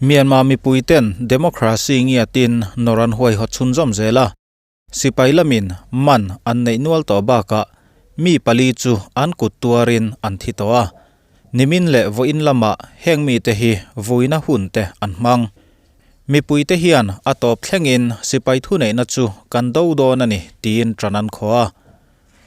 Myanmar mipuiten democracy ngiatin nawr an huaihawt chhunzawm zel a, sipai lamin man an neih nual tawh bakah mi pali chu an kut tuarin an thi tawh a, nimin leh vawiin lamah heng mite hi vuina hun te an hmang. Mipuite hian a tawp thlengin sipai thuneihna chu kan do dawn a ni tiin ṭan an khaw a,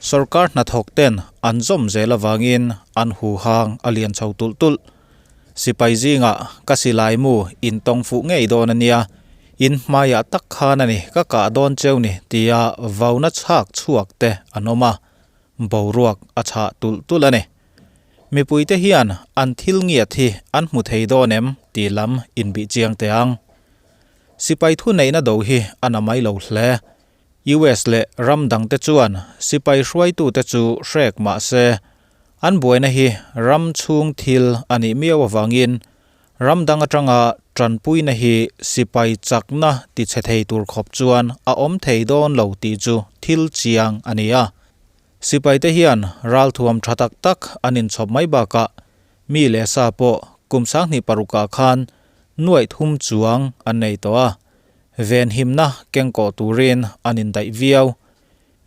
Sorkar hnathawk ten an zawm zel avangin an huhang a lian chho tulh tulh. Sipai zingah ka silai mu in tawng fuh ngei dawn a nia, in hmaiah tak khan a ni ka kah dawn cheu ni tia vauna chhak chhuak te an awm a, boruak a chhah tulh tulh a ni. Mipuite hian an thil ngiat hi an hmu thei dawn em tih lam inbih chiang teh ang. Sipai thuneihna do hi a na mai lo hle. US leh ram dangte chuan sipai hruaitute chu hrek mah se, an buaina hi ram chhung thil a nih miau avangin ram dang atanga tanpuina hi sipai chakna tichhe thei tur khawp chuan a awm thei dawn lo tih chu thil chiang a ni a. Sipaite hian ralthuam tha tak tak an inchhawp mai bakah mi leh sa pawh kum 2006ah khan nuaih thum chuang an nei tawh a. Venhimna kengkawh turin an indaih viau.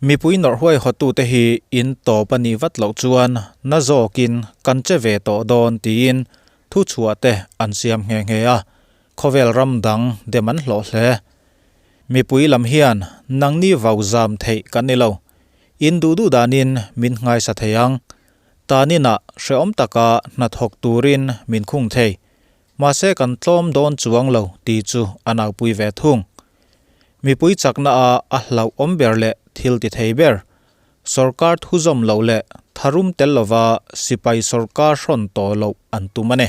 Mipui nawrh huaihawttute hi in tawp a nih vat loh chuan na zawkin kan che ve tawh dawn tiin thuchhuah te an siam nghe nghe a, khawvel ram dang dem an hlawh hle. Mipui lam hian nangni vau zam theih kan ni lo. In duh duh danin min nghaisa thei ang. Taninah hrehawm taka hnathawk turin min khung thei. Mahse kan tlawm dawn chuang lo tih chu a naupui ve thung. Mipui chakna a a hlauhawm ber leh thil ti thei ber, sorkar thuzawm loh leh tharum tel lova sipai sorkar hrawn tawh loh an tum a ni.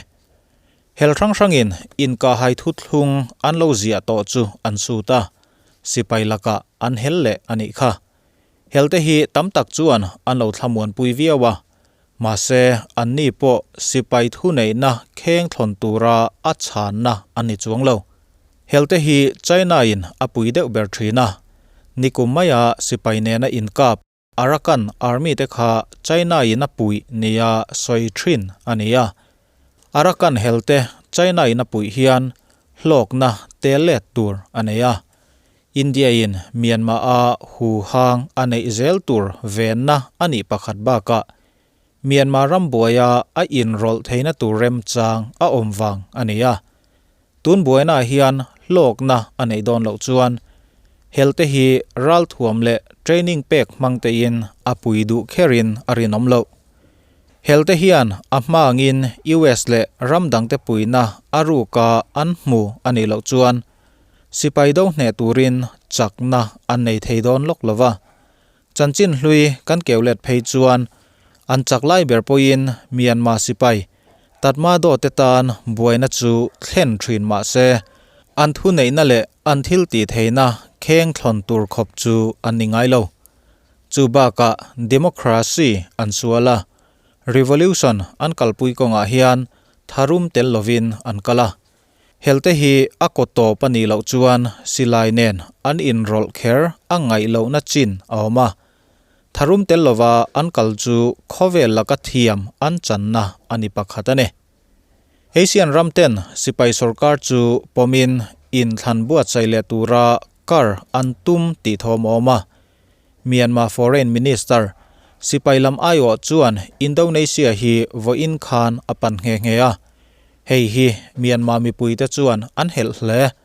Hel hrang hrangin inkahhai thuthlung an lo ziah tawh chu an sut a, sipai lakah an hel leh a nih kha. Helte hi tam tak chuan an lo thlamuanpui viau a, Mahse, anni pawh sipai thuneihna kheng thlawn tura a chhanna an ni chuang lo. Helte hi China-in a pui deuh ber thin a, nikum maia sipai nena inkap Arakan Army te kha China-in a puih nia sawi thin a ni a. Arakan helte China-in a puih hian hlawkna tel let tur a nei a. India-in Myanmar-a huhang a neih zel tur venna a nih pakhat bakah Myanmar ram buaia a inrawlh theihna tur remchang a awm vang a ni a. Tun buainaah hian hlawkna a neih dawn loh chuan helte hi ralthuam leh training pek hmang tein a pui duh kherin a rinawm loh. Helte hian a hmangin US leh ram dangte puihna a ruka an hmu a nih loh chuan Sipai do hneh turin chakna an nei thei dawn lawk lo va. Chanchin hlui kan keu let phei chuan an chak lai ber pawhin Myanmar sipai Tatmadaw te tan buaina chu thlen thin mah se an thuneihna leh an thil tih theihna kheng thlawn tur khawp chu an ni ngai lo. Chu bakah democracy an sual a, revolution an kalpui kawngah hian tharum tel lovin an kal a. Helte hi a kaw tawp a nih loh chuan silai nen an inrawlh kher a ngaih lohna chin a awm a. Tharum tel lova an kal chu khawvel laka thiam an channa a ni pakhat a ni. Asian ram ten sipai sorkar chu pawmin inthlan buatsaih leh tura kar an tum tih thawm a awm a. Myanmar Foreign Minister sipai lam aiawh chuan Indonesia hi vawiin khan a pan nghe nghe a. Hei hi Myanmar mipuite chuan an helh hle.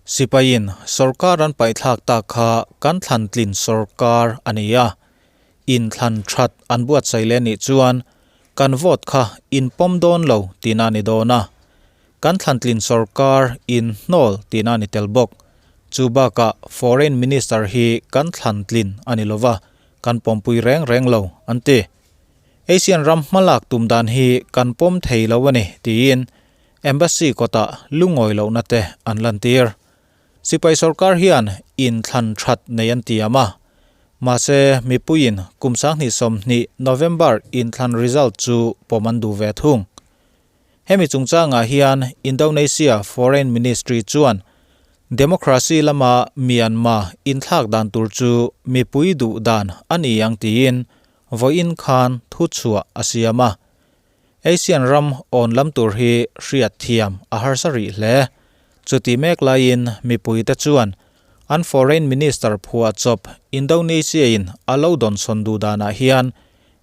Sipaiin sorkar an paihthlak tak kha kan thlantlin sorkar a ni a. Inthlan that an buatsaih leh nih chuan kan vote kha in pawm dawn lo tihna a ni dawn a. Kan thlantlin sorkar in hnawl tihna a ni tel bawk. Chu bakah Foreign Minister hi kan thlantlin a ni lova, kan pawmpui reng reng lo, an ti. Asian ram hmalak tum dan hi kan pawm thei lo a ni, tiin Embassy kawtah lungawi lohna te an lantir. Sipai sorkar hian inthlan that nei an tiam a, mahse mipuiin kum 2020 November inthlan result chu pawm an duh ve thung. Hemi chungchangah hian Indonesia Foreign Ministry chuan democracy lama Myanmar inthlak dan tur chu mipui duh dan a ni ang tiin vawiin khan thuchhuah a siam a. ASEAN ram awn lam tur hi hriat thiam a harsa rih hle. Chuti mek laiin mipuite chuan an Foreign Minister phuahchawp Indonesia-in a lo dawnsawn duh danah hian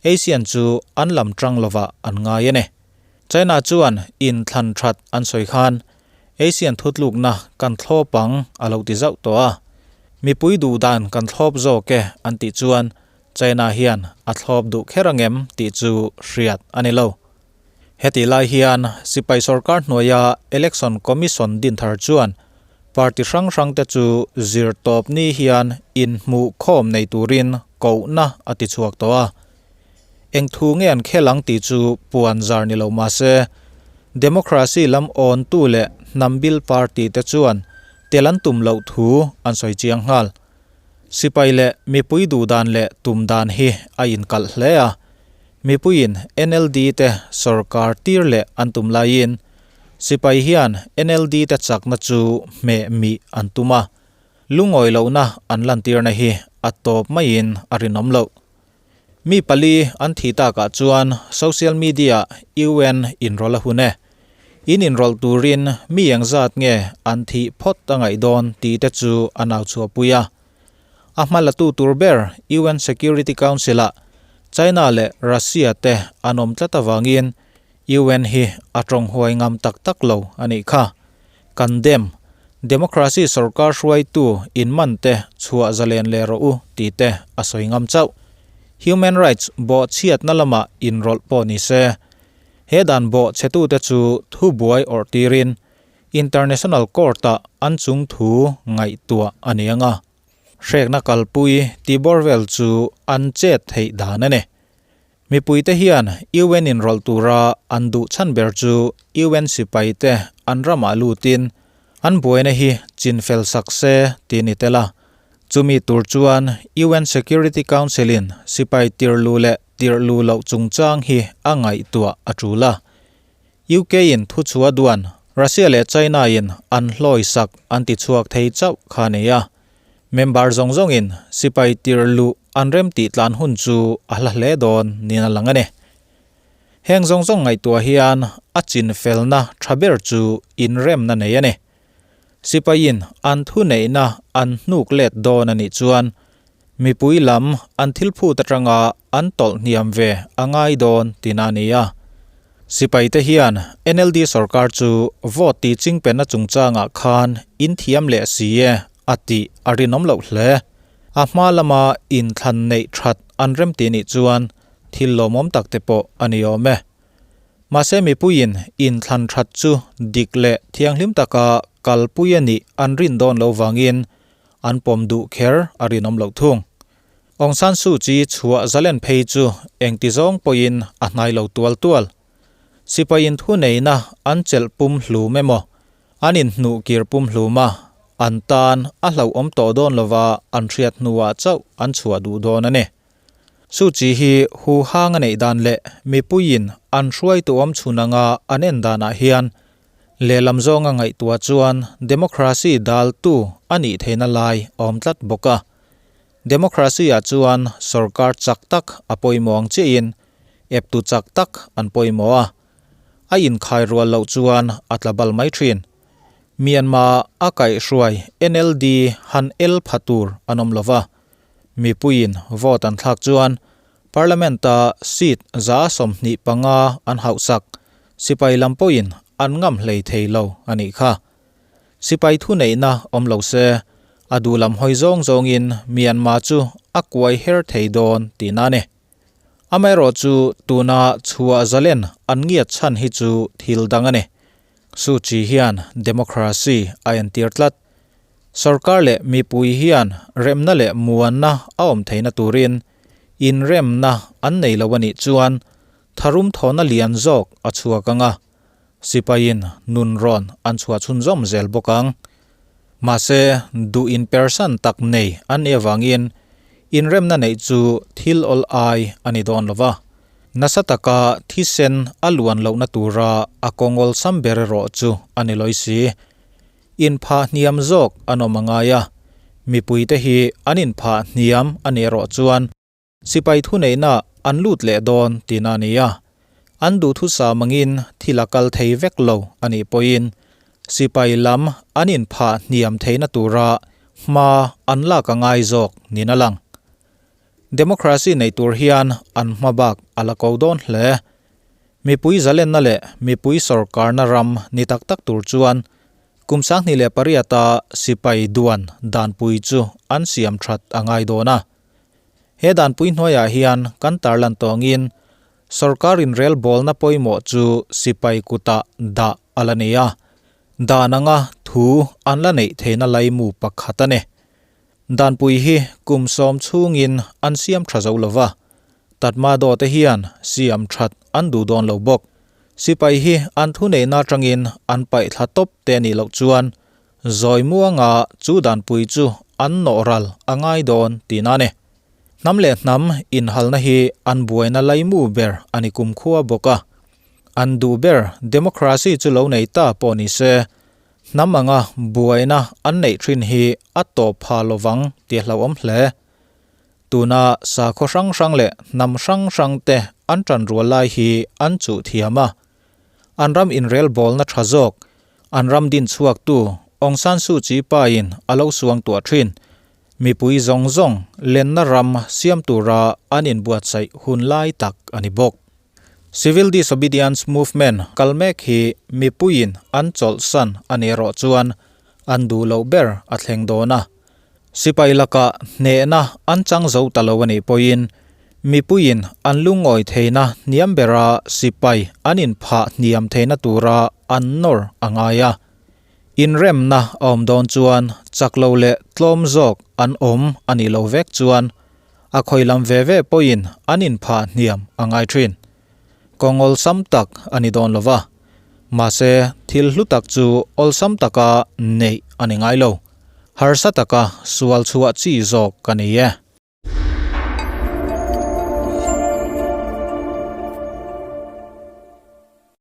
ASEAN chu an lam tang lovah an ngai a ni. China chuan inthlan that an sawi khan ASEAN thutlukna kan thlawp ang a lo ti zauh tawh a. Mipui duh dan kan thlawp zawk e an tih chuan China hian a thlawp duh kher angem tih chu hriat a ni lo. Hetih lai hian sipai sorkar hnuaia Election Commission din thar chuan party hrang hrangte chu zir tawp ni hian inhmuh khawm nei turin kohna a ti chhuak tawh a. Eng thu nge an khel ang tih chu puan zar ni lo mah se, Democracy lam awntu leh hnam bil party te chuan tel an tum loh thu an sawi chiang nghal. Sipai leh mipui duh dan leh tum dan hi a inkalh hle a, mipuiin NLD te sorkar tir leh an tum laiin sipai hian NLD te chakna chu hmeh mih an tum a, lungawi lohna an lantirna hi a tawp maiin a rinawm loh. Mi pali an thih takah chuan social media UN inrawlh a hun e. In inrawlh turin mi engzat nge an thih phawt a ngaih dawn tih te chu a nau chhuahpui a. A hma latu tur ber UN Security Council-ah China leh Russia te an awm tlat avangin UN hi a tawng huai ngam tak tak lo a nih kha. Kan dem, Democracy sorkar hruaitu inman te chhuah zalen leh rawh u tih te a sawi ngam chauh. Human rights bawhchhiatna lamah inrawlh pawh ni se, he dan bawhchhetute chu thubuai awrh tirin International Court-ah an chung thu ngaihtuah a ni ang a. Hrekna kalpui tih bawr vel chu an chet theih dan a ni. Mipuite hian UN inrawlh tura an duh chhan ber chu UN sipaite an ramah lutin an buaina hi chinfel sak se tih ni tel a. Chumi tur chuan UN Security Council-in sipai tirhluh leh tirhluh loh chungchang hi a ngaihtuah a tul a. UK-in thuchhuah duan Russia leh China-in an hlawisak an tichhuak thei chauh kha a nei a. Member zawng zawngin sipai tir luh an rem tih tlan hun chu a hla hle dawn niin a lang a ni. Heng zawng zawng ngaihtuah hian a chin felna tha ber chu inremna nei a ni. Sipaiin an thuneihna an hnuk let dawn a nih chuan mipui lam an thil phut atanga an tawlh hniam ve a ngai dawn tina a ni a. Sipaite hian NLD sorkar chu vote tih chingpenna chungchangah khan inthiam leh si e a tih a rinawm loh hle. A hma lama inthlan neih that an remti nih chuan thil lawmawm tak te pawh a ni awm e. Mahse mipuiin inthlan that chu dik leh thianghlim taka kalpui a nih an rin dawn lo vangin an pawm duh kher a rinawm loh thung. Aung San Suu Kyi chhuah zalen phei chu engti zawng pawhin a hnai lo tual tual. Sipai inthuneihna an chelh pum hlum emaw, an inhnuh kir pum hlum a, an tan a hlauhawm tawh dawn lova an hriat hnuah chauh an chhuah duh dawn a ni. Suu Kyi hi huhang a neih dan leh mipuiin an hruaitu awm chhun anga an en danah hian lehlam zawnga ngaihtuah chuan democracy daltu a nih theihna lai a awm tlat bawk a. Democracy-ah chuan sorkar chak tak a pawimawh ang chiahin eptu chak tak an pawimawh a, a inkhai rual loh chuan a tla bal mai thin. Myanmar a kaihhruai NLD han el pha tur an awm lova, mipuiin vote an thlak chuan Parliament-a seat 125 an hauhsak, sipai lam pawhin an ngam hlei thei lo a nih kha. Sipai thuneihna awm lo se, a duhlam hawi zawng zawngin Myanmar chu a kuai her thei dawn tihna a ni. Amaherawhchu tuna chhuah zalen an ngiat chhan hi chu thil dang a ni. Suu Kyi hian democracy a entir tlat. Sorkar leh mipui hian remna leh muanna a awm theihna turin inremna an nei lo a nih chuan tharum thawhna lian zawk a chhuak ang a. Sipaiin nun rawn an chhuah chhunzawm zel bawk ang. Mahse, duh inpersan tak nei an nih avangin inremna neih chu thil awl ai a ni dawn lo va. Nasa taka thisen a luan lohna tura a kawng awlsam ber erawh chu a ni lawi si. Inphah hniam zawk an awm a ngai a, mipuite hi an inphah hniam a nih erawh chuan Sipai thuneihna an lut leh dawn tihna a ni a. An duhthusam angin thil a kal thei vek lo a nih pawhin sipai lam an inphah hniam theihna tura hma an lak a ngai zawk niin a lang. Democracy neih tur hian an hma bak a la ko dawn hle. Mipui zalenna leh mipui sawrkarna ram ni tak tak tur chuan kum 2008 a sipai duan danpui chu an siam that a ngai dawn a. He danpui hnuaiah hian kan tarlan tawngin sawrkar inrelbawlna pawimawh chu sipai kutah dah a la nei a, dan anga thu an la neih theihna laimu pakhat a ni. Danpui hi kum sawm chhungin an siam tha zo lova, Tatmadaw te hian siam that an duh dawn lo bawk. Sipai hi an thuneihna atangin an paih thla tawp te a nih loh chuan zawi muanga chu danpui chu an nawh ral a ngai dawn tihna a ni. Hnam leh hnam inhalna hi an buaina laimu ber a ni kumkhua bawk a. An duh ber democracy chu lo nei ta pawh ni se, hnam anga buaina an neih thin hi a tawp pha lovang tih a hlauhawm hle. Tuna sakhaw hrang hrang leh hnam hrang hrang te an tan rual lai hi an chuh thiam a. An ram inrelbawlna tha zawk, an ram din chhuaktu Aung San Suu Kyi pa in a lo suang tuah thin. Mipui zawng zawng lenna ram siam tura an inbuatsaih hun lai tak a ni bawk. Civil Disobedience Movement kal mek hi mipuiin an chawlhsan a nih erawh chuan an duh loh ber a thleng dawn a. Sipai lakah hnehna an chang zo ta lo a nih pawhin mipuiin an lungawi theihna hniam bera sipai an inphah hniam theihna tura an nawr a ngai a. Inremna a awm dawn chuan chak lo leh tlawm zawk an awm a nih loh vek chuan A khawi lam ve ve pawhin an inphah hniam a ngai thin. Kawng awlsam tak a ni dawn lo va, mahse thil hlu tak chu awlsam taka neih a ni ngai lo. Harsa taka sual chhuah chi zawk ka ni e.